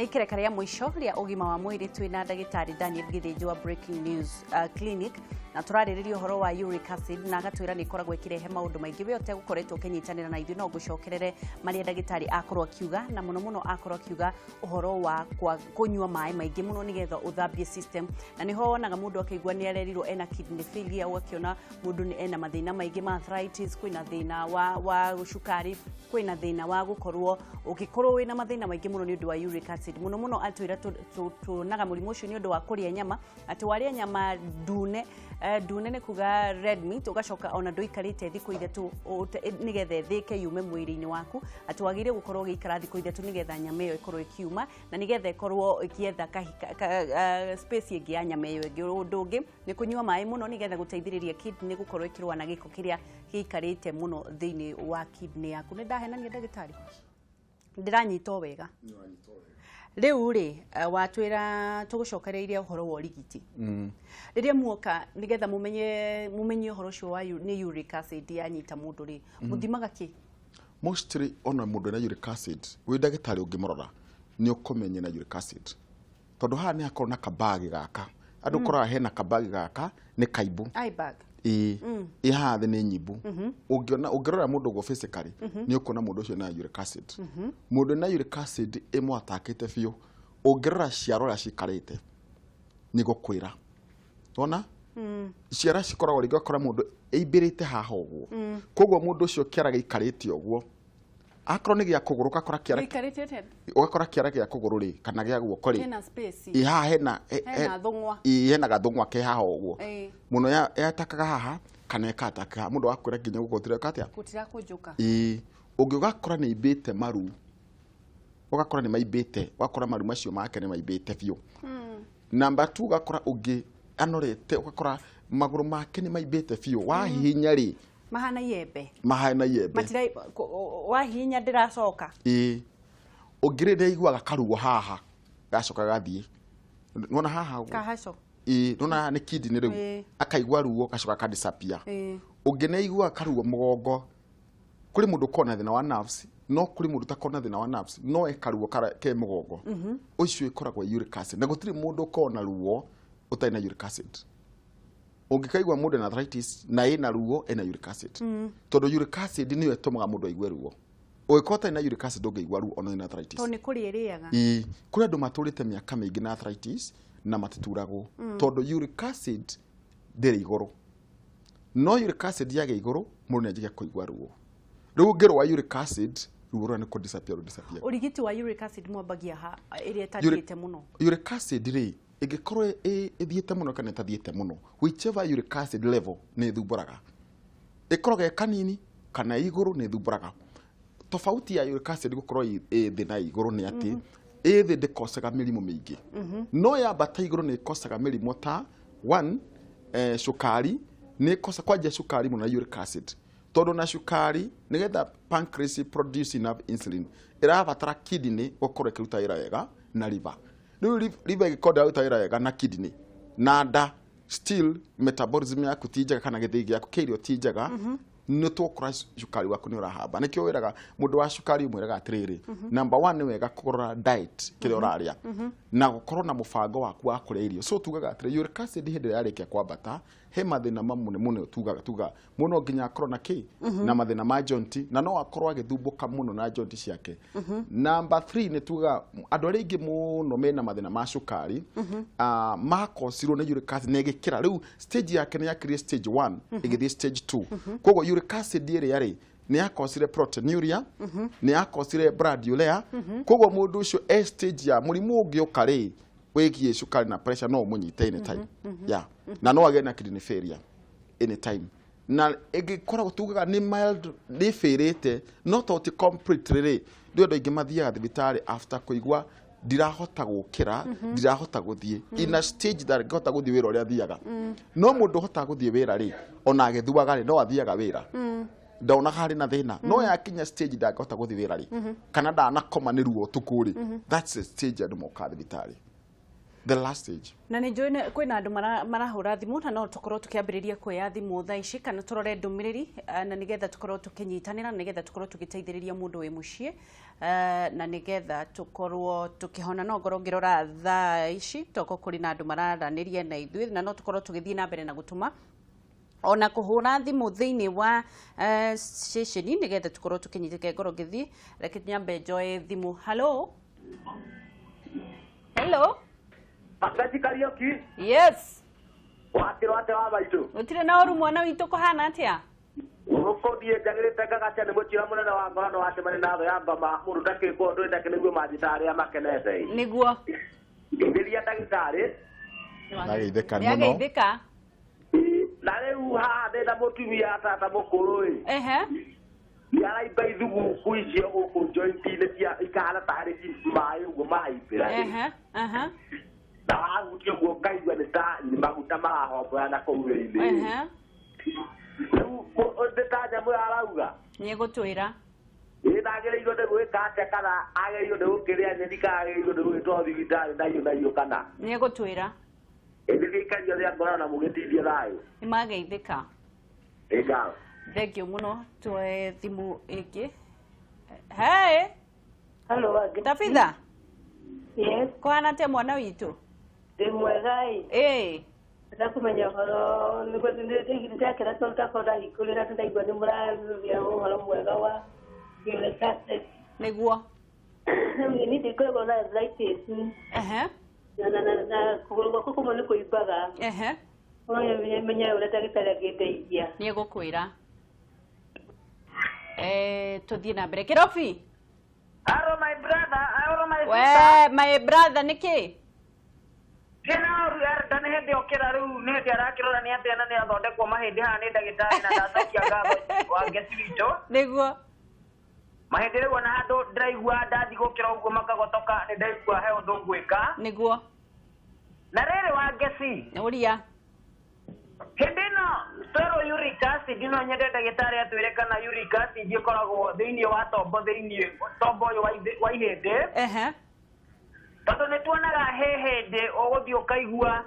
Nĩ ikereka rĩa mũico rĩa ũgima wa mwĩrĩ, twĩ na ndagĩtarĩ Daniel Gĩthĩnji wa Breaking News Clinic, na tũrarĩrĩria ũhoro wa uric acid, na agatwĩra nĩ ĩkoragwo ĩkĩrehe maũndũ maingĩ. We ũtegũkoretwo ũkĩnyitanĩra na ithuĩ, no ngũcokerere marĩa ndagĩtarĩ akorwo akiuga, na mũno mũno akorwo akiuga ũhoro wa kũnyua maĩ maingĩ mũno nĩgetha ũthambie system. Na nĩho wonaga mũndũ akĩigua nĩ arerirwo ena kidney failure, ũgakĩona mũndũ nĩ ena mathĩna maingĩ ma arthritis, kwĩna thĩna wa cukari, kwĩna thĩna wa gũkorwo ũgĩkorwo wĩna mathĩna maingĩ mũno nĩ ũndũ wa uric acid. Mũno mũno atwĩra tuonaga mũrimũ ũcio nĩ ũndũ wa kũrĩa nyama, atĩ warĩa nyama ndune, ndune nĩ kuga red meat, ũgacoka ona ndũikarĩte thikũ 3 nĩgetha ĩthĩke yume mwĩrĩ-inĩ waku, atĩ wagĩrĩire gũkorwo ũgĩikara thikũ 3 nĩgetha nyama ĩyo ĩkorwo ĩkiuma na nĩgetha ĩkorwo ĩkĩetha space ĩngĩ ya nyama ĩyo ĩngĩ. Ũndũ ũngĩ nĩ kũnyua maĩ mũno nĩgetha gũteithĩrĩria kidney gũkorwo ĩkĩrũa na gĩko kĩrĩa gĩikarĩte mũno thĩinĩ wa kidney yaku. Nĩ ndahenania, ndagĩtarĩ? Ndĩranyita o wega? Rĩu rĩ, watwĩra tũgũcokereirie ũhoro wa ũrigiti rĩrĩa muoka nĩgetha mũmenye ũhoro ũcio wa nĩ uric acid yanyita mũndũ rĩ, mũthimaga kĩ? Mostly ona mũndũ ena uric acid, wĩ ndagĩtarĩ ũngĩmũrora nĩ ũkũmenya na uric acid, tondũ haha nĩ hakorwo na kabagi gaka andũ koraga hena kabagi gaka nĩ kaimbu. Eye bag. Ĩĩ, ĩ haha thĩ nĩ nyimbu. Ũngĩona, ũngĩrora mũndũ ũguo physically, nĩ ũkuona mũndũ ũcio na uric acid. Mũndũ na uric acid ĩmwatakĩte biũ, ũngĩrora ciara ũrĩa cikarĩte nĩ gũkwĩra wona ciara cikoragwo rĩngĩ ũgakora mũndũ ĩimbĩrĩte haha ũguo. Koguo mũndũ ũcio kĩara gĩikarĩte ũguo, akorwo nĩ gĩa kũgũrũ, ũgakora kĩara Gĩikarĩte atĩa? Ũgakora kĩara gĩa kũgũrũ rĩ, kana gĩa guoko rĩ, Kena space. Ĩ haha hena Hena thũng'wa. Ĩ hena gathũng'wa ke haha ũguo. Mũno yatakaga haha kana ĩkataka haha, mũndũ akwĩra nginya gũkũ gũtireka atĩa. Gũtirakũnjũka. Ĩ ũngĩ ũgakora nĩ imbĩte maru, ũgakora nĩ maimbĩte, ũgakora maru macio make nĩ maimbĩte biũ. Number two, ũgakora ũngĩ anorete, ũgakora magũrũ make nĩ maimbĩte biũ, wahihinya rĩ, Mahana iembe. Mahana iembe. Matira wahihinya ndĩracoka. Ĩ ũngĩ rĩ, nĩaiguaga karuo haha, gacoka gathiĩ, nona haha ũguo. Kahaco. Ĩ nona haha nĩ kidney rĩu. Akaigua ruo gacoka kadisappear. Ũngĩ nĩaiguaga karuo mũgongo. Kũrĩ mũndũ ũkoragwo na thĩna wa nerves, no kũrĩ mũndũ ũtakoragwo na thĩna wa nerves no e karuo ke mũgongo. Ũcio ĩkoragwo uric acid, na gũtirĩ mũndũ ũkoragwo na ruo ũtarĩ na uric acid. Ũngĩkaigua mũndũ ena arthritis na ĩna ruo, ena uric acid, tondũ uric acid nĩyo ĩtũmaga mũndũ aigue ruo. Ũngĩkorwo ũtarĩ na uric acid, ndũngĩigua ruo ona wĩna arthritis. Tondũ nĩ kũrĩa ĩrĩaga. Ĩĩ, kũrĩ andũ matũrĩte mĩaka mĩingĩ na arthritis na matituragwo, tondũ uric acid ndĩrĩ igũrũ. No uric acid yagĩa igũrũ, mũndũ nĩ anjagia kũigua ruo. Rĩu ũngĩrũa uric acid, ruo rũrĩa nĩ kũ disappear rũ disappear. Ũrigiti wa uric acid mwambagia ha ĩrĩa ĩtathiĩte mũno? Uric acid rĩ, ĩngĩkorwo ĩthiĩte mũno kana ĩtathiĩte mũno, whichever uric acid level, nĩ ĩthumbũraga. Ĩkoragwo ĩ kanini kana ĩ igũrũ, nĩ ĩthumbũraga. Tofauti ya uric acid gũkorwo ĩ thĩ na ĩ igũrũ nĩ atĩ ĩ thĩ ndĩkocaga mĩrimũ mĩingĩ, no yambata igũrũ nĩ ĩkocaga mĩrimũ ta one, cukari nĩ ĩkoca kwanja cukari mũno na uric acid, tondũ na cukari nĩgetha pancreas produce enough insulin, ĩrabatara kidney gũkorwo ĩkĩruta wĩra wega na liver. Rĩu liver ĩngĩkorwo ndĩraruta wĩra wega na kidney na nda, still metabolism yaku ti njega kana gĩthĩi gĩaku kĩa irio ti njega, nĩ tũkora cukari waku nĩ ũrahamba. Nĩkĩo wĩraga mũndũ wa cukari, ũmwĩraga atĩrĩrĩ, number one nĩ wega kũrora diet kĩrĩa ũrarĩa na gũkorwo na mũbango waku wa kũrĩa irio. So tugaga atĩrĩ, uric acid hĩndĩ ĩrĩa yarĩkia kwambata, he mathĩna mamwe mũno tugaga mũno nginya akorwo na kĩ na mathĩna ma joint, na no akorwo agĩthumbũka mũno na joint ciake. Number three, nĩ tugaga andũ arĩa aingĩ mũno mena mathĩna ma cukari, makocirwo nĩ uric acid na ĩgĩkĩra rĩu stage yake nĩ yakĩrire stage 1 ĩgĩthiĩ stage 2. Koguo uric acid ĩrĩa rĩ nĩ yakocire proteinuria, nĩ yakocire blood urea. Koguo mũndũ ũcio e stage ya mũrimũ ũngĩũka rĩ wĩgiĩ cukari na pressure, no ũmũnyite anytime, yeah. Na no agĩe na kidney failure anytime, na ĩngĩkoragwo tugaga nĩ mild, nĩ ĩbĩrĩte no to ti completely rĩ. Rĩu andũ aingĩ mathiaga thibitarĩ after kũigua ndirahota gũkĩra, ndirahota gũthiĩ, in a stage ndangĩhota gũthiĩ wĩra ũrĩa athiaga. No mũndũ ũhotaga gũthiĩ wĩra rĩ, ona agĩthuaga rĩ, no athiaga wĩra, ndonaga harĩ na thĩna. No yakinya stage ndangĩhota gũthiĩ wĩra rĩ, kana ndanakoma nĩ ruo ũtukũ rĩ, that's the stage andũ mokaga thibitarĩ. The last stage. Na nä njå kwä na andå marahå thimå na no tå korwo tå kä ambä rä ria kuoya thimå thaa ici kana tå rore ndå mä rä ri na nä getha tå korwo tå kä nyitanä ra na nä getha tå korwo tå gä teithä rä ria må ndå wä må ciä na nä getha tå korwo tå kä hona. No ngorwo ngä rora thaa ici toko kå rä na andå mararanä ria na ithuä na no tå korwo tå gä thiä na mbere na gå tå ma ona kũhũra thimũ thĩinĩ wa ceceni nĩgetha tũkorwo tũkĩnyitĩke. Ngorwo ngĩthiĩ, reke nyambe njoe thimũ. Hello, hello. Akaci Kariuki. Yes. Wakĩrwo atĩa wa maitũ? Gũtirĩ na ũru, mwana witũ, kũhana atĩa? Gũkũ thiĩ njagĩrĩte ngagacia nĩ mũcira mũnene wa ngoro no wacemania na thũ ya ngoma mũndũ ndakĩkwo ndũĩ ndakĩ nĩguo manjĩta arĩa makenete. Nĩguo. Ngĩria ndagĩtarĩ. Ndageithĩka mũno. Nĩageithĩka. Na rĩu haha ndĩna mũtumia tata mũkũrũ ĩ. Nĩ araimba ithuguku icio gũkũ joint-inĩ cia ikahana tarĩ maĩ ũguo maraimbĩra. Ehe aha Na wahutia ũguo ũkaigua nĩ ta nĩ maguta marahombora na kũu thĩinĩ. Rĩu nĩ ta nyamũ arauga. Nĩegũtwĩra. Ĩ ndagĩrĩirwo nĩ gwĩka atĩa kana agĩrĩirwo nĩ gũkĩrĩa nyeni kana agĩrĩirwo nĩ gwĩtwo thibitarĩ naiyũ naiyũ kana? Nĩegũtwĩra. Ĩndĩ gĩikario rĩa ngoro na mũgĩtindie thayũ. Nĩmageithĩka. Ĩ ngatho. Thank you mũno. Tuoe thimũ ĩngĩ. Hey. Hello, Agnes. Tabitha. Yes. Kũhana atĩa, mwana witũ? Ndĩ mwega ĩ. Ndĩrenda kũmenya ũhoro nĩguo ndakena tondũ ndakorwo ndahingũrĩra ndaigua nĩ mũraria ũhoro mwega wa uric acid. Niĩ ndĩkoragwo na arthritis na kũgũrũ gwakwa kũmwe nĩ kũimbaga. No menye ũrĩa ndagĩtarĩ angĩndeithia. Nĩegũkwĩra. Tũthiĩ na mbere. Kĩrobi. Hello, my brother. Hello, my We sister. My brother, nĩkĩ? Ndĩna ũru Elda nĩ hĩndĩ okĩra rĩu nĩ hĩndĩ arakĩrora nĩ atĩa na nĩ athondekwo mahĩndĩ haha nĩ ndagĩtarĩ na ndacokia ngatho wa ngeci witũ. Mahĩndĩ rĩu ona handũ ndĩraigua ndathi gũkĩra ũguo makagotoka nĩ ndaigua he ũndũ ngwĩka. Na rĩrĩ wa ngeci. Ũria. Hĩndĩ ĩno twerwo uric acid no nyende ndagĩtarĩ atwĩre kana uric acid ĩkoragwo thĩinĩ wa tombo thĩinĩ tombo ũyũ wa ihĩndĩ. Tondũ nĩ tuonaga he hĩndĩ ũgũthiĩ ũkaigua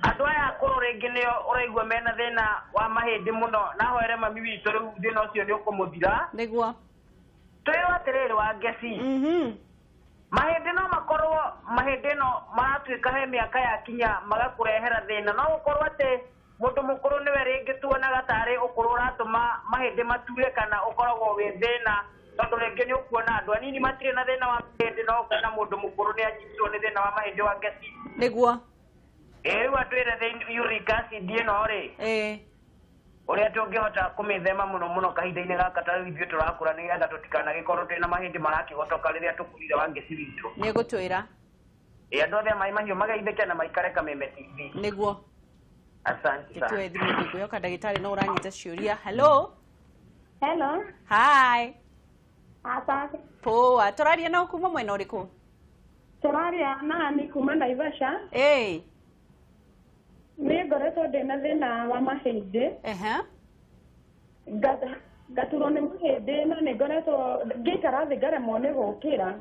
andũ aya akũrũ rĩngĩ nĩo ũraigua mena thĩna wa mahĩndĩ mũno na hoere mami witũ rĩu thĩna ũcio nĩ ũkũmũthira. Twĩrwo atĩrĩrĩ wa ngeci. Mahĩndĩ no makorwo mahĩndĩ no maratuĩka he mĩaka yakinya magakũrehera thĩna no gũkorwo atĩ mũndũ mũkũrũ nĩwe rĩngĩ tuonaga tarĩ ũkũrũ ũratũma mahĩndĩ mature kana ũkoragwo wĩ thĩna tondũ rĩngĩ nĩ ũkuona andũ anini matirĩ na thĩna wa mahĩndĩ no ũkona mũndũ mũkũrũ nĩ anyitirwo nĩ thĩna wa mahĩndĩ wa ngeci. Ĩ rĩu atwĩre thĩinĩ uric acid ĩno rĩ. Ũrĩa tũngĩhota kũmĩthema mũno mũno kahinda-inĩ gaka ta rĩu ithuĩ tũrakũra nĩgetha tũtikanagĩkorwo twĩna mahĩndĩ marakĩgotoka rĩrĩa tũkũrire wa ngeci witũ. Nĩegũtwĩra. Ĩ andũ othe a maĩ mahiũ mageithĩke na maikare Kameme TV. Asante sana. Tuwe thimũ ĩngĩ ngwĩhoka ndagĩtarĩ no ũranyita ciũria. Hello. Hello. Hi. Asante. Poa. Tũraria nao kuma mwena ũrĩkũ? Tũraria na ni kuma Naivasha. Niĩ ngoretwo ndĩna thĩna wa mahĩndĩ. Ngaturwo nĩ mahĩndĩ na nĩ ngoretwo ngĩikara thĩ ngaremwo nĩ gũkĩra.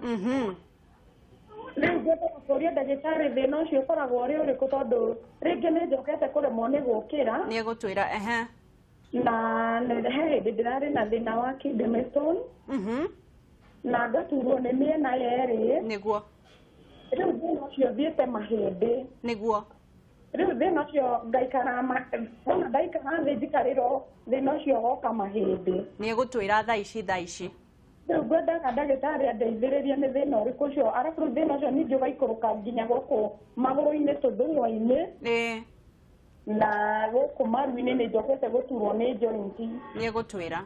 Rĩu ngwendaga kũũria ndagĩtarĩ thĩna ũcio ũkoragwo ũrĩ ũrĩkũ tondũ rĩngĩ nĩ njokete kũremwo nĩ gũkĩra. Nĩegũtwĩra. Na he hĩndĩ ndĩrarĩ na thĩna wa kidney stone. Na ngaturwo nĩ mĩena yerĩ. Rĩu thĩna ũcio ũthiĩte mahĩndĩ. Rĩu thĩna ũcio ngaikara wona ndaikara thĩ njikarĩrwo thĩna ũcio ũgoka mahĩndĩ. Nĩegũtwĩra thaa ici thaa ici. Rĩu ngwendaga ndagĩtarĩ andeithĩrĩrie nĩ thĩna ũrĩkũ ũcio arabu rĩu thĩna ũcio ningĩ ũgaikũrũka nginya gũkũ magũrũ-inĩ tũthũng'wa-inĩ. Na gũkũ maru-inĩ nĩ njokete gũturwo nĩ joint. Nĩegũtwĩra.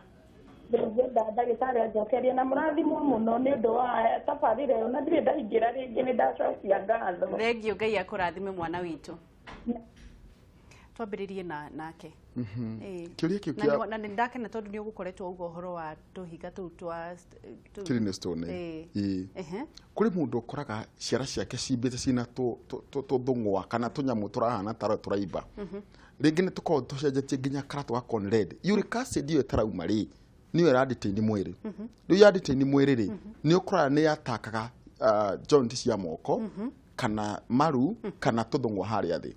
Rĩu ngwenda ndagĩtarĩ anjokerie na mũrathimwo mũno nĩ ũndũ wa tabarĩra ĩyo na ndirĩ ndaingĩra rĩngĩ nĩ ndacokia ngatho. Thengiũ, Ngai akũrathime mwana witũ. Twambĩrĩrie na nake. Kĩũria kĩu Na na nĩ ndakena tondũ nĩ ũgũkoretwo uga ũhoro wa tũhiga tũu twa Kidney stone. Kũrĩ mũndũ ũkoraga ciara ciake cimbĩte cina tũthũng'wa kana tũnyamũ tũrahana ta tũraimba. Rĩngĩ nĩ tũkoragwo tũcenjetie nginya kara tũgakorwo nĩ red. Uric acid ĩyo ĩtarauma rĩ nĩyo ĩra detain mwĩrĩ. Rĩu ya detain mwĩrĩ rĩ nĩ ũkoraga nĩ yatakaga joint cia moko. Kana maru kana tũthũng'wa harĩa thĩ,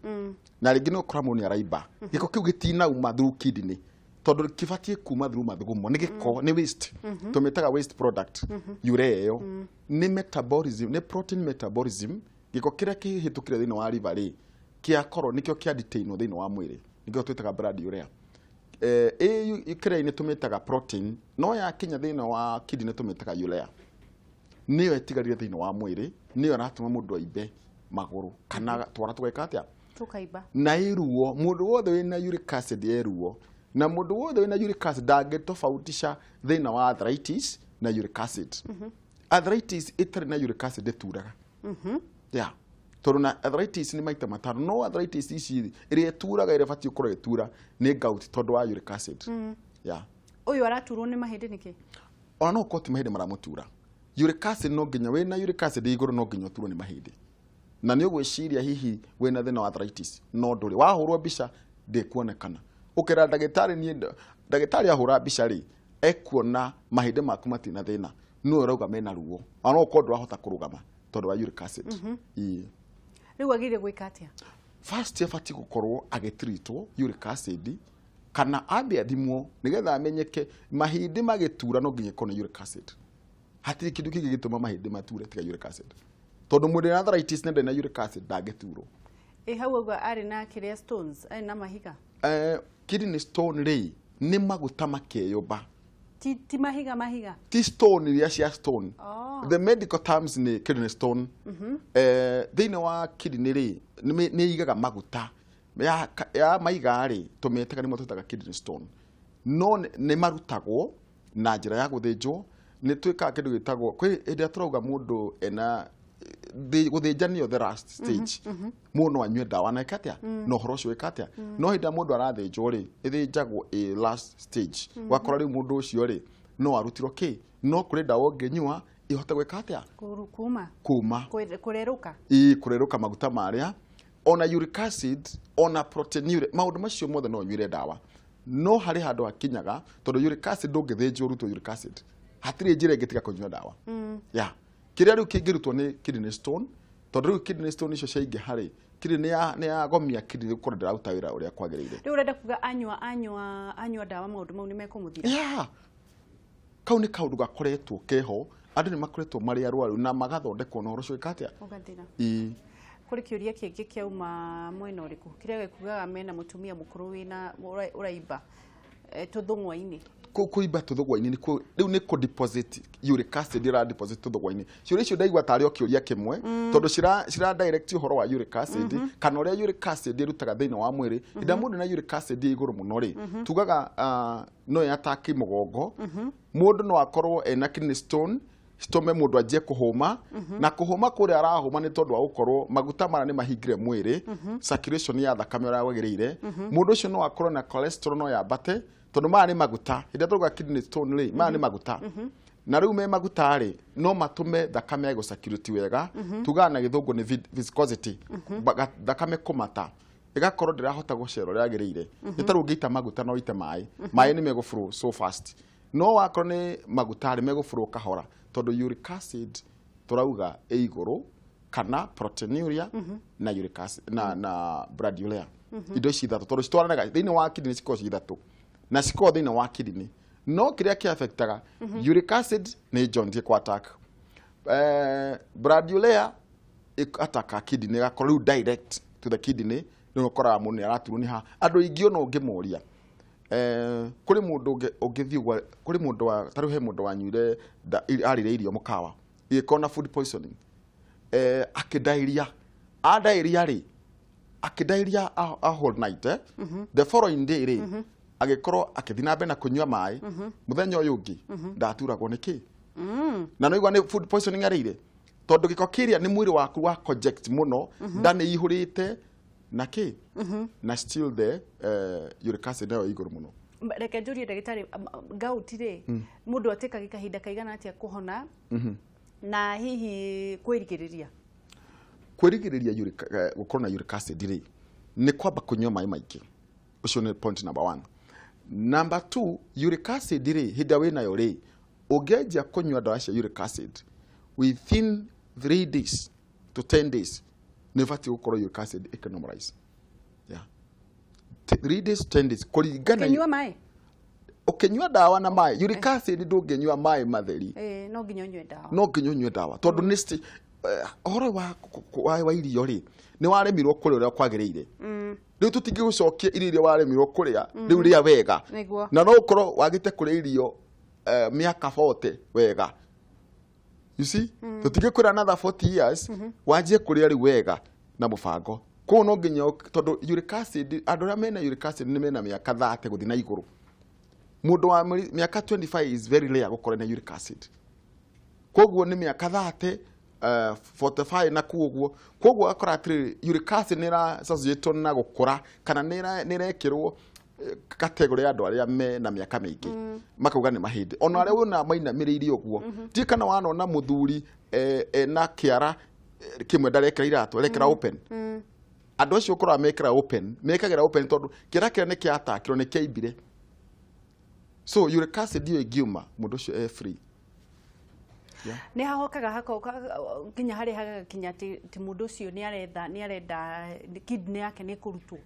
na rĩngĩ nĩ ũkora mũndũ nĩ araimba, gĩko kĩu gĩtinauma through kidney, tondũ kĩbatiĩ kuma through mathugumo. Nĩ gĩko, nĩ waste, tũmĩtaga waste product. Urea ĩyo nĩ metabolism, nĩ protein metabolism. Gĩko kĩrĩa kĩhĩtũkire thĩinĩ wa liver rĩ, kĩakorwo nĩkĩo kĩa detainwo thĩinĩ wa mwĩrĩ, nĩkĩo twĩtaga blood urea. Ĩ kĩrĩa-inĩ tũmĩtaga protein, no yakinya thĩinĩ wa kidney tũmĩtaga urea. Nĩyo ĩtigarire thĩinĩ wa mwĩrĩ, nĩyo ĩratũma mũndũ aimbe magũrũ kana twara tũgeka atĩa? Tũkaimba. Na ĩruo. Mũndũ wothe wĩna uric acid eruo, na mũndũ wothe wĩna uric acid ndangĩtofautisha thĩna wa arthritis na uric acid. Arthritis ĩtarĩ na uric acid ĩturaga, yeah, tondũ na arthritis nĩ maita 5, no arthritis ici ĩrĩa ĩturaga, ĩrĩa ĩbatiĩ gũkorwo ĩtura nĩ gout, tondũ wa uric acid, yeah. Ũyũ araturwo nĩ mahĩndĩ nĩkĩ? Ona no ũkorwo ti mahĩndĩ maramũtura. Uric acid, no nginya wĩna uric acid igũrũ, no nginya ũturwo nĩ mahĩndĩ, na nĩ ũgwĩciria hihi wĩna thĩna wa arthritis, no ndũrĩ. Wahũrwo mbica ndĩkuonekana. Ũkera ndagĩtarĩ, niĩ ndagĩtarĩ ahũra mbica rĩ, ekuona mahĩndĩ maku matirĩ na thĩna, no ũrauga mena ruo, ona no ũkorwo ndũrahota kũrũgama tondũ wa uric acid. Ĩĩ. Rĩu agĩrĩire gwĩka atĩa? First abatiĩ gũkorwo agĩtreatwo uric acid, kana ambe athimwo nĩgetha amenyeke mahĩndĩ magĩtura no nginya ĩkorwo nĩ uric acid. Hatirĩ kĩndũ kĩngĩ gĩtũma mahĩndĩ mature tiga uric acid, tondũ mũndũ wĩna arthritis na ndarĩ na uric acid ndangĩturwo. Ĩ hau auga arĩ na kĩrĩa, stones, arĩ na mahiga. Kidney stone rĩ, nĩ maguta makeyũmba. Ti mahiga mahiga? Ti stone iria cia stone. Oh. The medical terms nĩ kidney stone. Thĩinĩ wa kidney rĩ, nĩ igaga maguta ya maiga rĩ, tũmetaga nĩmo twĩtaga kidney stone, no nĩ marutagwo na njĩra ya gũthĩnjwo. Nĩ twĩkaga kĩndũ gĩtagwo, kwĩ hĩndĩ ĩrĩa tũrauga mũndũ ena gũthĩnja nĩyo the last stage. Mũndũ no anyue ndawa na ĩke atĩa na ũhoro ũcio wĩka atĩa, no hĩndĩ ĩrĩa mũndũ arathĩnjwo rĩ, ĩthĩnjagwo ĩ last stage. Ũgakora rĩu mũndũ ũcio rĩ, no arutirwo kĩ, no kũrĩ ndawa ũngĩnyua ihote gwĩka atĩa? Kuma. Kuma. Kũrerũka. Ĩ, kũrerũka maguta marĩa, ona uric acid, ona proteinuria, maũndũ macio mothe no ũnyuire ndawa, no harĩ handũ hakinyaga, tondũ uric acid ndũngĩthĩnjwo ũrutwo uric acid, hatirĩ njĩra ĩngĩ tiga kũnyua ndawa. Ya kĩrĩa rĩu kĩngĩrutwo nĩ kidney stone, tondũ rĩu kidney stone icio ciaingĩha rĩ, kidney nĩ yagomia kidney gũkorwo ndĩraruta wĩra ũrĩa kwagĩrĩire. Rĩu ũrenda kuga anyua ndawa maũndũ mau nĩ mekũmũthira? Yeah. Kau nĩ kaũndũ gakoretwo keho, andũ nĩ makoretwo marĩ arwaru na magathondekwo na ũhoro ũcio wĩka atĩa? Ũgathira. Ĩĩ. Kũrĩ kĩũria kĩngĩ kĩauma mwena ũrĩkũ, kĩrĩa gĩkugaga mena mũtumia mũkũrũ wĩna ũraimba tũthũng'wa-inĩ. Kũimba tũthũgwa-inĩ rĩu nĩ kũ deposit uric acid, ĩra deposit tũthũgwa-inĩ. Ciũria icio ndaigua tarĩ o kĩũria kĩmwe, tondũ cira direct ũhoro wa uric acid kana ũrĩa uric acid ĩrutaga thĩinĩ wa mwĩrĩ. Hĩndĩ ĩrĩa mũndũ na uric acid ĩ igũrũ mũno rĩ, tugaga no ĩataki mũgongo. Mũndũ no akorwo ena kidney stone citũme mũndũ anjie kũhũma, na kũhũma kũrĩa arahũma nĩ tondũ wa gũkorwo maguta mara nĩ mahingire mwĩrĩ, circulation ya thakame ũrĩa kwagĩrĩire. Mũndũ ũcio no akorwo na cholesterol no yambate, tondũ maya nĩ maguta. Hĩndĩ ĩrĩa tũrauga kidney stone rĩ, maya nĩ maguta, na rĩu me maguta rĩ, no matũme thakame yage gũcirculate wega. Tugaga na gĩthũngũ nĩ viscosity. Thakame kũmata, ĩgakorwo ndĩrahota gũcera ũrĩa yagĩrĩire. Nĩ ta rĩu ũngĩita maguta no ũite maĩ, maĩ nĩ megũ flow so fast, no wakorwo nĩ maguta rĩ, megũ flow kahora, tondũ uric acid tũrauga ĩ igũrũ, kana proteinuria na uric acid na blood urea, indo ici ithatũ, tondũ citwaranaga thĩinĩ wa kidney, cikoragwo ci ithatũ na cikoragwo thĩinĩ wa kidney. No kĩrĩa kĩ affectaga uric acid nĩ joint ĩkũ attack, blood urea ataka kidney, ĩgakorwo rĩu direct to the kidney. Rĩu ũkoraga mũndũ nĩ araturwo nĩ ha. Andũ aingĩ ona ũngĩmoria, kũrĩ mũndũ ũngĩthiĩ kũrĩ mũndũ wa tarĩu he mũndũ wanyuire arĩire irio mũkawa igĩkorwo na food poisoning, akĩdairia andairia rĩ, akĩdairia a whole night, The following day rĩ, agĩkorwo akĩthiĩ na mbere na kũnyua maĩ. Mũthenya ũyũ ũngĩ ndaturagwo nĩ kĩ, na no igua nĩ food poisoning arĩire, tondũ gĩko kĩrĩa nĩ mwĩrĩ waku wa conject mũno, nda nĩ ihũrĩte na kĩ, na still the uric acid nayo ĩ igũrũ mũno. Reke njũrie ndagĩtarĩ, gout rĩ, mũndũ atĩkaga kahinda kaigana atĩa kũhona, na hihi kwĩrigĩrĩria? Kwĩrigĩrĩria gũkorwo na uric acid rĩ, nĩ kwamba kũnyua maĩ maingĩ. Ũcio nĩ point number one. Number two, uric acid rĩ, hĩndĩ ĩrĩa wĩnayo rĩ, ũngĩanjia kũnyua ndawa cia uric acid within 3 days to 10 days. Nĩ ũbatiĩ gũkorwo uric acid ĩkĩnormalize. Yeah. 3 days, 10 days kũringana. Ũkĩnyua maĩ? Ũkĩnyua ndawa na maĩ. Uric acid ndũngĩnyua maĩ matheri. Ĩĩ, no nginya ũnyue ndawa. No nginya ũnyue ndawa tondũ nĩ ũhoro wa irio rĩ, nĩ waremirwo kũrĩa ũrĩa kwagĩrĩire. Rĩu tũtingĩgũcokia irio iria waremirwo kũrĩa, rĩu rĩa wega. Na no ũkorwo wagĩte kũrĩa irio mĩaka 40 wega. You see? Tũtingĩkwĩra another 40 years wanjie kũrĩa rĩu wega na mũbango. Koguo no nginya tondũ uric acid, andũ arĩa mena uric acid nĩ mena mĩaka 30 gũthiĩ na igũrũ. Mũndũ wa mĩaka 25 is very rare gũkorwo na uric acid. Koguo nĩ mĩaka 30, 45 na kuo ũguo. Koguo ũgakora atĩrĩrĩ, uric acid nĩ ĩra associate na gũkũra kana nĩ ĩrekĩrwo category ya andũ arĩa mena mĩaka mĩingĩ. Makauga nĩ mahĩndĩ. Ona arĩa wona mainamĩrĩire ũguo. Ndiũĩ kana wanona mũthuri ena kĩara kĩmwe ndarekĩra iratũ, arekĩra open. Andũ acio ũkoraga mekĩra open, mekagĩra open tondũ kĩara kĩrĩa nĩ kĩatakĩrwo, nĩ kĩaimbire. So uric acid ĩyo ĩngiuma, mũndũ ũcio e free. Yeah. Nĩ hahokaga hakoka nginya harĩa hagakinya atĩ mũndũ ũcio nĩ aretha, nĩ arenda kidney yake nĩ kũrutwo.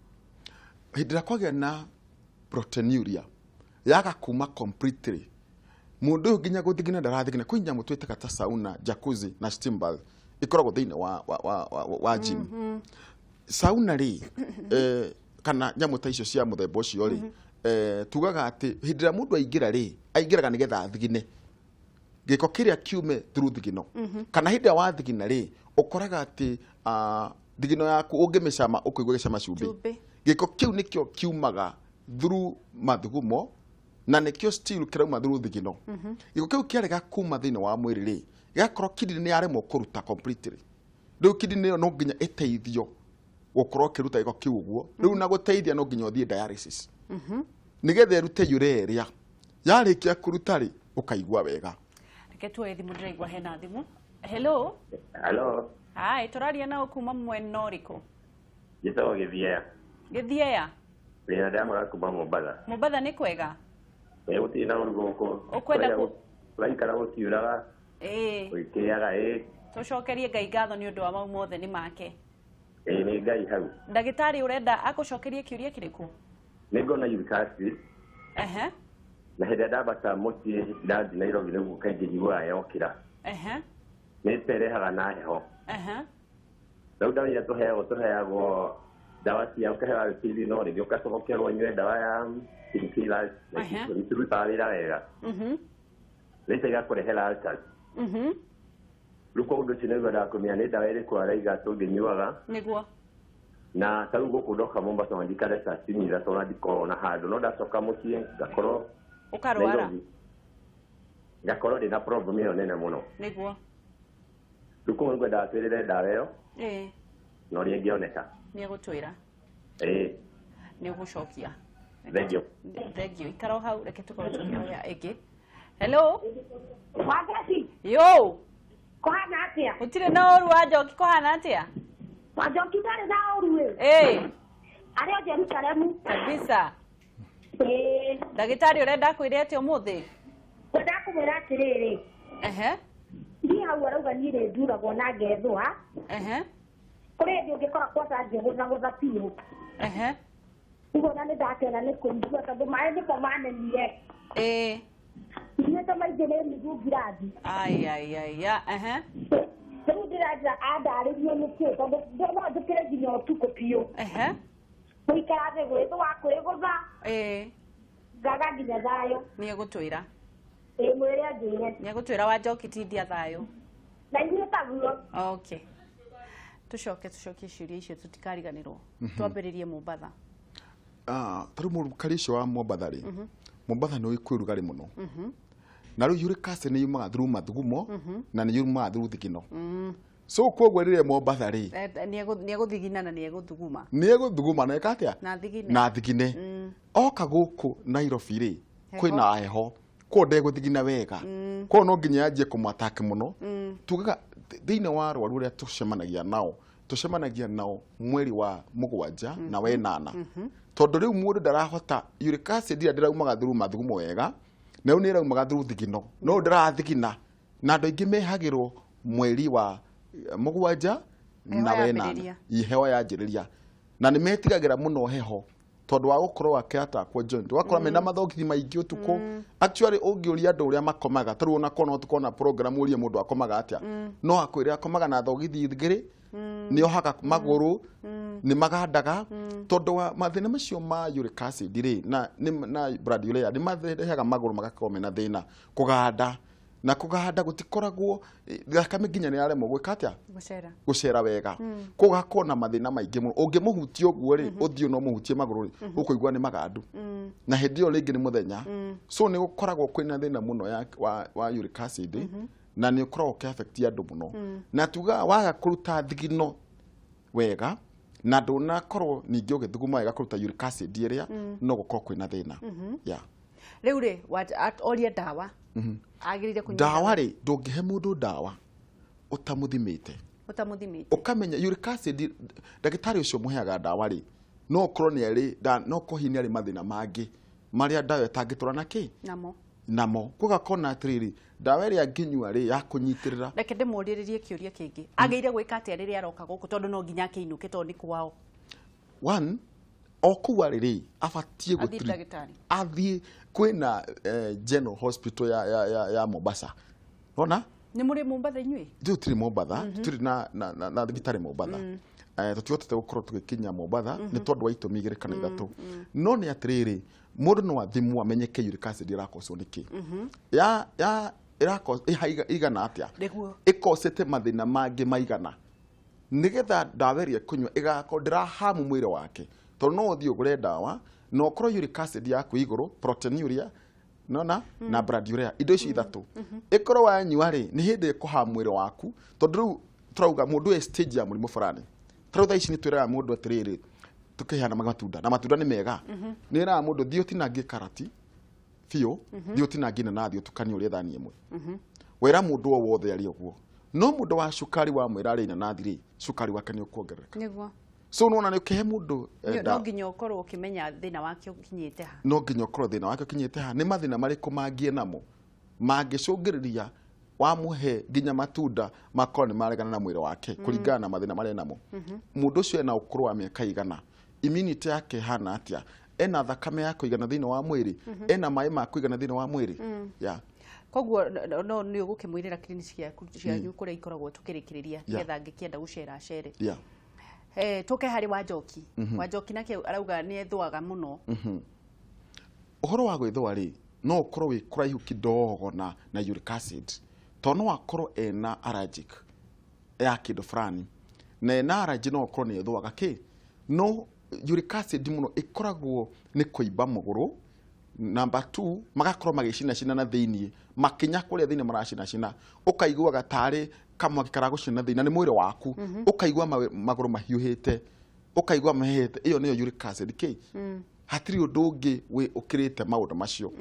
Hĩndĩ ĩrĩa kwagĩa na proteinuria yaga kuma completely, mũndũ ũyũ nginya gũthigina ndarathigina. Kwĩ nyamũ twĩtaga ta sauna, jacuzzi na steam bath ikoragwo thĩinĩ wa gym. Sauna rĩ, kana nyamũ ta icio cia mũthemba ũcio rĩ, tugaga atĩ hĩndĩ ĩrĩa mũndũ aingĩra rĩ, aingĩraga nĩgetha athigine gĩko kĩrĩa kiume through thigino. Kana hĩndĩ ĩrĩa wathigina rĩ, ũkoraga atĩ thigino yaku ũngĩmĩcama ũkũigua gĩcama cumbĩ. Cumbĩ. Gĩko kĩu nĩkĩo kiumaga through mathugumo na nĩkĩo still kĩrauma through thigino. Gĩko kĩu kĩarega kuma thĩinĩ wa mwĩrĩ rĩ, gĩgakorwo kidney nĩ yaremwo kũruta completely. Rĩu kidney ĩyo no nginya ĩteithio gũkorwo ĩkĩruta gĩko kĩu ũguo. Rĩu na gũteithia no nginya ũthiĩ dialysis. Nĩgetha ĩrute urea ĩrĩa. Yarĩkia kũruta rĩ, ũkaigua wega. Reke tuoye thimũ, ndĩraigua hena thimũ. Hello. Hello. Hi, tũraria nao kuma mwena ũrĩkũ? Njĩtagwo Gĩthiea. Gĩthiea? Wĩna ndamũra kuma Mombatha. Mombatha nĩ kwega? Ĩĩ, gũtirĩ na ũru gũkũ. Ũkwenda kũ- Kũraikara gũkiuraga. Ĩĩ. Gũgĩkĩaga, ĩĩ. Tũcokerie Ngai ngatho nĩ ũndũ wa mau mothe nĩ make. Ĩĩ, nĩ Ngai hau. Ndagĩtarĩ ũrenda agũcokerie kĩũria kĩrĩkũ? Nĩ ngona uric acid. Na hĩndĩ ĩrĩa ndambata mũciĩ ndathiĩ Nairobi nĩguo kaingĩ njiguaga yokĩra. Nĩ terehaga na heho. Rĩu ndawa iria tũheagwo ndawa cia ũkaheo Tylenol, rĩngĩ ũgacokerwo ũnyue ndawa ya painkillers, na itirutaga wĩra wega. Rĩu igakũrehera ulcers. Rĩu koguo ũndũ ũcio nĩguo endaga kũmenya nĩ ndawa ĩrĩkũ araiga tũngĩnyuaga. Nĩguo. Na ta rĩu gũkũ ndoka Mombasa ona ndikare ta ciumia ithatũ ona ndikorwo na handũ, no ndacoka mũciĩ ngakorwo Ũkarwara. Nairobi. Ngakorwo ndĩna problem ĩyo nene mũno. Nĩguo. Rĩu koguo nĩngwendaga twĩrĩre ndawa ĩyo. Ĩĩ. Na ũrĩa ĩngĩoneka. Nĩ egũtwĩra. Ĩĩ. Nĩ ũgũcokia. Thank you. Thank you. Ikara o hau, reke tũkorwo tũkĩoya ĩngĩ. Hello. Wangeci. Yo. Kũhana atĩa? Gũtirĩ na ũru wa Njoki, kũhana atĩa? Wa Njoki ndarĩ na ũru ĩ. Ĩĩ. Arĩ o Jerusalemu. Kabisa. Ĩĩ. Ndagĩtarĩ ũrenda akwĩre atĩa ũmũthĩ? Ngwenda kũmwĩra atĩrĩrĩ. Niĩ hau arauga niĩ nĩ nduragwo na ngethũa. Kũrĩ hĩndĩ ũngĩkora kwanja ngĩgũthagũtha biũ. Ũguo na nĩ ndakena nĩ kũigua tondũ maĩ nĩmo manemire. Ĩĩ. Nyuĩte maingĩ nĩ nuthu ngirathi. Ai, ai, ai, ya, ehe. Rĩu ndĩranjĩra andarĩrie nĩkĩ tondũ no njũkĩre nginya ũtukũ biũ. Gũikara thĩ gwĩthũa kwĩgũtha. Ĩĩ. Ngaga nginya thayũ. Nĩ egũtwĩra. Ĩĩ, mwĩre anjĩre. Nĩ egũtwĩra wa Njoki tindia thayũ. Na ithuĩ taguo. Okay. Tũcoke tũcokie ciũria icio tũtikariganĩrwo. Twambĩrĩrie Mombatha. Ta rĩu mũrukari ũcio wa Mombatha rĩ, Mombatha nĩ kwĩ ũrugarĩ mũno. Na rĩu uric acid nĩ yumaga through mathugumo na nĩ yumaga through thigino. So koguo rĩrĩa Mombatha rĩ, Nĩ egũthigina na nĩ egũthuguma. Nĩ egũthuguma na eka atĩa? Na thigine. Na thigine. Oka gũkũ Nairobi rĩ, Heho. kwĩna heho. Koguo ndegũthigina wega. Koguo no nginya yanjie kũmũattack mũno. Tugaga thĩinĩ wa arwaru arĩa tũcemanagia nao, tũcemanagia nao mweri wa mũgwanja na wenana. Tondũ rĩu mũndũ ndarahota, uric acid ĩrĩa ndĩraumaga through mathugumo wega, na rĩu nĩ ĩraumaga through thigino. No ndĩrathigina. Na andũ aingĩ mehagĩrwo mweri wa mũgwanja Na wenana heho yanjĩrĩria na nĩ metigagĩra mũno heho tondũ wa gũkorwo akĩatakwo joint ũgakora mena mathogithi maingĩ ũtukũ. Actually ũngĩũria andũ ũrĩa makomaga tarĩu ona korwo no tũkorwo na program ũrie mũndũ akomaga atĩa, no akwĩre akomaga na thogithi igĩrĩ, nĩ ohaga magũrũ, nĩ magandaga tondũ wa mathĩna macio ma uric acid rĩ na na blood urea nĩ marehaga magũrũ magakorwo mena thĩna kũganda, na kũganda gũtikoragwo thakame nginya nĩ yaremwo gwĩka atĩa gũcera wega, koguo gakorwo na mathĩna maingĩ mũno. Ũngĩmũhutia ũguo rĩ, ũthiũ no mũhutie magũrũ rĩ, ũkũigua nĩ magandu, na hĩndĩ ĩyo rĩngĩ nĩ mũthenya. So nĩ gũkoragwo kwĩna thĩna mũno wa uric acid, na nĩ ũkoragwo ũkĩ-affect andũ mũno. Na tugaga waga kũruta thigino wega na ndũnakorwo ningĩ ũgĩthuguma wega kũruta uric acid ĩrĩa, no gũkorwo kwĩna thĩna. Yeah. Rĩu rĩ, oria ndawa agĩrĩire kũnyua ndawa rĩ, ndũngĩhe mũndũ ndawa ũtamũthimĩte, ũkamenya uric acid ndagĩtarĩ ũcio mũheaga ndawa rĩ, no ũkorwo nĩ arĩ no ũkorwo hihi nĩ arĩ mathĩna mangĩ marĩa ndawa ĩtangĩtũra na kĩ namo gũgakona atĩrĩrĩ, ndawa ĩrĩa angĩnyua rĩ ya kũnyitĩrĩra. Reke ndĩmũũrĩrĩrie kĩũria kĩngĩ, agĩrĩire gwĩka atĩa rĩrĩa aroka gũkũ, tondũ no nginya akĩinũke tondũ nĩ kwao? One, o kũu arĩ rĩ, abatiĩ athiĩ kwĩna General Hospital ya Mombasa. Ona nĩ mũrĩ Mombatha inyuĩ? Tũtirĩ Mombatha, tũtirĩ na thibitarĩ Mombatha. Tũtihotete gũkorwo tũgĩkinya Mombatha nĩ tondũ wa itũmi igĩrĩ kana ithatũ. No nĩ atĩrĩrĩ, mũndũ no athimwo amenyeke uric acid ĩrakoswo nĩkĩ. Ya igana atĩa? Ĩkosete mathĩna mangĩ maigana, nĩgetha ndawa ĩrĩa ĩkũnyua ĩgakorwo ndĩrahamu mwĩrĩ wake, tondũ no ũthiĩ ũgũre ndawa na ũkorwo uric acid yaku igũrũ, proteinuria nona na blood urea, indo icio ithatũ ĩkorwo wanyua rĩ, nĩ hĩndĩ ĩkũhamu mwĩrĩ waku, tondũ rĩu tũrauga mũndũ e stage ya mũrimũ fulani. Tarĩu thaa ici nĩ twĩraga mũndũ atĩrĩrĩ, tũkĩheana matunda na matunda nĩ mega, nĩ ĩraga mũndũ thiĩ ũtinangie karati biũ, thiĩ ũtinangie inanathi ũtukanie ũrĩe thani ĩmwe. Wera mũndũ o wothe arĩ ũguo, no mũndũ wa cukari wamwĩra arĩe inanathi rĩ, cukari wake nĩ ũkuongerereka. Nĩguo. So nĩwona nĩ ũkĩhe mũndũ no nginya ũkorwo ũkĩmenya thĩna wake ũkinyĩte ha. No nginya ũkorwo thĩna wake ũkinyĩte ha, nĩ mathĩna marĩkũ mangĩ enamo mangĩcũngĩrĩria wamũhe nginya matunda makorwo nĩ maregana na mwĩrĩ wake kũringana na mathĩna marĩa enamo. Mũndũ ũcio ena ũkũrũ wa mĩaka igana, immunity yake ĩhana atĩa, ena thakame ya kũigana thĩinĩ wa mwĩrĩ, ena maĩ ma kũigana thĩinĩ wa mwĩrĩ. Yeah. Koguo no nĩ ũgũkĩmwĩrĩra clinic cianyu kũrĩa ikoragwo tũkĩrĩkĩrĩria nĩgetha angĩkĩenda gũcera acere. Yeah. Tũke harĩ Wanjoki. Wanjoki nake arauga nĩ ethũaga mũno. Ũhoro wa gwĩthũa rĩ, no ũkorwo wĩ kũraihu kidogo na uric acid, tondũ no akorwo ena allergic ya kĩndũ fulani, na ena allergy no ũkorwo nĩ ethũaga kĩ, no uric acid mũno ĩkoragwo nĩ kũimba magũrũ. Number 2, magakorwo magĩcinacina na thĩiniĩ, makinya kũrĩa thĩiniĩ maracinacina, ũkaiguaga tarĩ kamwaki karagũcina thĩiniĩ, na nĩ mwĩrĩ waku, ũkaigua magũrũ mahiũhĩte, ũkaigua mahehete, ĩyo nĩyo uric acid kĩ. Hatirĩ ũndũ ũngĩ ũkĩrĩte maũndũ macio.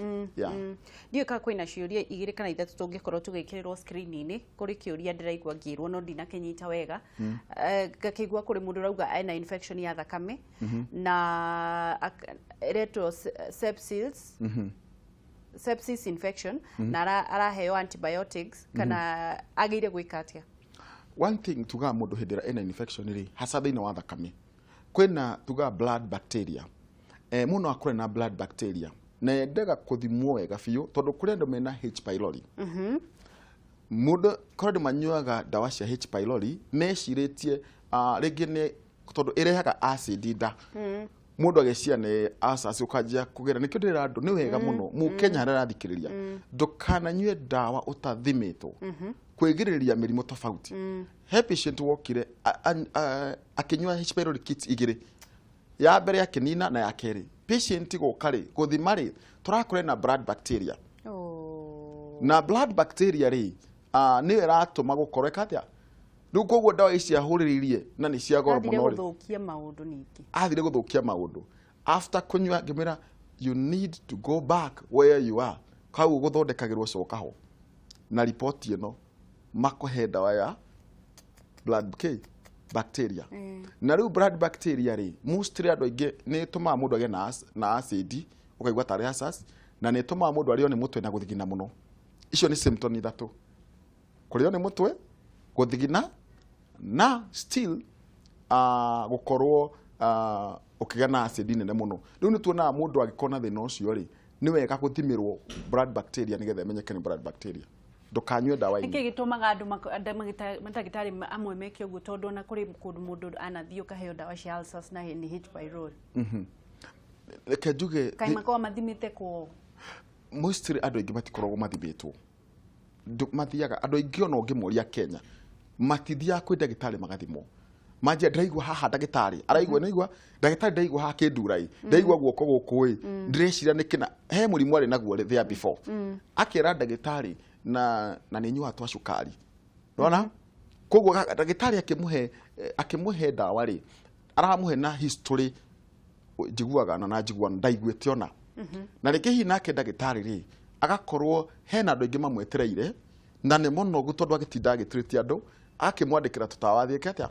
Ndiũĩ kana kwĩna ciũria igĩrĩ kana ithatũ tũngĩkorwo tũgĩkĩrĩrwo screen-inĩ. Kũrĩ kĩũria ndĩraigua ngĩrwo no ndinakĩnyita wega. Ngakĩigua kũrĩ mũndũ ũrauga ena infection ya thakame na ĩretwo sepsis, sepsis infection, na araheo antibiotics, kana agĩrĩire gwĩka atĩa? One thing tugaga mũndũ hĩndĩ ĩrĩa ena infection rĩ, hasa thĩinĩ wa thakame, kwĩna tugaga blood bacteria. Mũndũ akorwo na blood bacteria na endaga kũthimwo wega biũ, tondũ kũrĩ andũ mena H pylori. Mũndũ kũrĩ andũ manyuaga ndawa cia H pylori mecirĩtie rĩngĩ nĩ tondũ ĩrehaga acid nda. Mũndũ agĩcia nĩ ulcers ũkanjia kũgera. Nĩkĩo ndĩrera andũ nĩ wega mũno mũkenya harĩa arathikĩrĩria, ndũkananyue ndawa ũtathimĩtwo kwĩgirĩrĩria mĩrimũ tofauti. He patient wokire akĩnyua H pylori kits igĩrĩ, ya mbere akĩnina na ya kerĩ. Patient gũka rĩ, gũthima rĩ, tũrakora na blood bacteria. Na blood bacteria rĩ, nĩyo ĩratũma gũkorwo ĩka atĩa? Rĩu koguo ndawa ici ahũrĩrĩirie na nĩ cia goro mũno rĩ, Athire gũthũkia maũndũ ningĩ. Athire gũthũkia maũndũ. After kũnyua ngĩmwĩra you need to go back where you are. Kau gũthondekagĩrwo coka ho. Na riboti ĩno makũhe ndawa ya blood K bacteria. Na rĩu blood bacteria rĩ, mostly andũ aingĩ nĩ ĩtũmaga mũndũ agĩe na acid, ũkaigua tarĩ ulcers, na nĩ ĩtũmaga mũndũ arĩo nĩ mũtwe na gũthigina mũno. Icio nĩ symptom ithatũ. Kũrĩo nĩ mũtwe, gũthigina Na still gũkorwo ũkĩgĩa na acid nene mũno. Rĩu nĩ tuonaga mũndũ angĩkorwo na thĩna ũcio rĩ, nĩ wega gũthimĩrwo blood bacteria nĩgetha ĩmenyeke nĩ blood bacteria. Ndũkanyue ndawa imwe. Nĩkĩ gĩtũmaga andũ mandagĩtarĩ amwe meke ũguo? Tondũ ona kũrĩ kũndũ mũndũ anathiĩ ũkaheo ndawa cia ulcers na nĩ H pylori. Reke njuge, kaĩ makoragwo mathimĩte kũ? Mostly andũ aingĩ matikoragwo mathimĩtwo. Mathiaga andũ aingĩ, ona ũngĩmoria Kenya, matithiaga kwĩ ndagĩtarĩ magathimwo. Manjia, "Ndĩraigua haha," ndagĩtarĩ araigua, "Naigua ndagĩtarĩ, ndĩraigua haha kĩndura ĩ, ndĩraigua guoko gũkũ ĩ, ndĩreciria nĩ kĩna." He mũrimũ arĩ naguo there before, akera ndagĩtarĩ na nĩ nyuaga twa cukari, nona koguo ndagĩtarĩ akĩmũhe ndawa rĩ, aramũhe na history njiguaga na njigua ndaiguĩte ona na rĩngĩ hihi nake ndagĩtarĩ rĩ, agakorwo hena andũ aingĩ mamwetereire na nĩ mũnogu, tondũ agĩtinda agĩtirĩtie andũ, akĩmwandĩkĩra tũtawa athiĩke atĩa,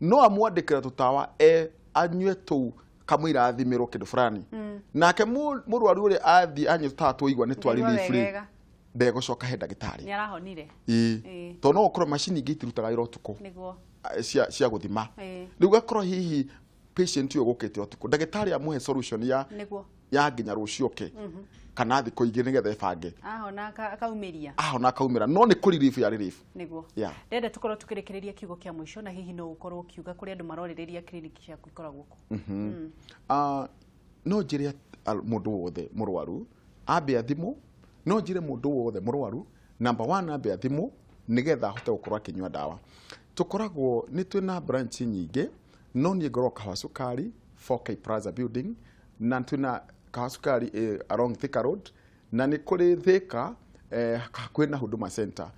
no amwandĩkĩra tũtawa e anyue tũu kamũira athimĩrwo kĩndũ fulani. Nake mũrwaru ũrĩa athiĩ anyue tũtawa tũigua nĩ twa Ndaigua relief rĩ, wegega. Ndegũcoka he ndagĩtarĩ. Nĩ arahonire. Ĩĩ. Tondũ no ũkorwo macini ingĩ itirutaga wĩra ũtukũ Nĩguo. cia gũthima. Rĩu gakorwo hihi patient ũyũ gũkĩte ũtukũ, ndagĩtarĩ amũhe solution ya ya nginya rũciũ oke kana thikũ igĩrĩ nĩgetha ĩbange. Ahona akaumĩria. Ahona akaumĩra, no nĩ kũ relief ya relief. Nĩguo. Yeah. Ndĩrenda tũkorwo tũkĩrĩkĩrĩria kiugo kĩa mũico, na hihi no ũkorwo ũkiuga kũrĩ andũ marorĩrĩria kiriniki ciaku ikoragwo kũ? Ah, no njĩre mũndũ wothe mũrwaru ambe athimwo. No njĩre mũndũ wothe mũrwaru, number one, ambe athimwo nĩgetha ahote gũkorwo akĩnyua ndawa. Tũkoragwo nĩ twĩna branch nyingĩ, no niĩ ngoragwo Kahawa Cukari, 4K Plaza building, na twĩna Kahawa Cukari along Thika Road, na nĩ kũrĩ Thika, hakuhĩ na Huduma Center.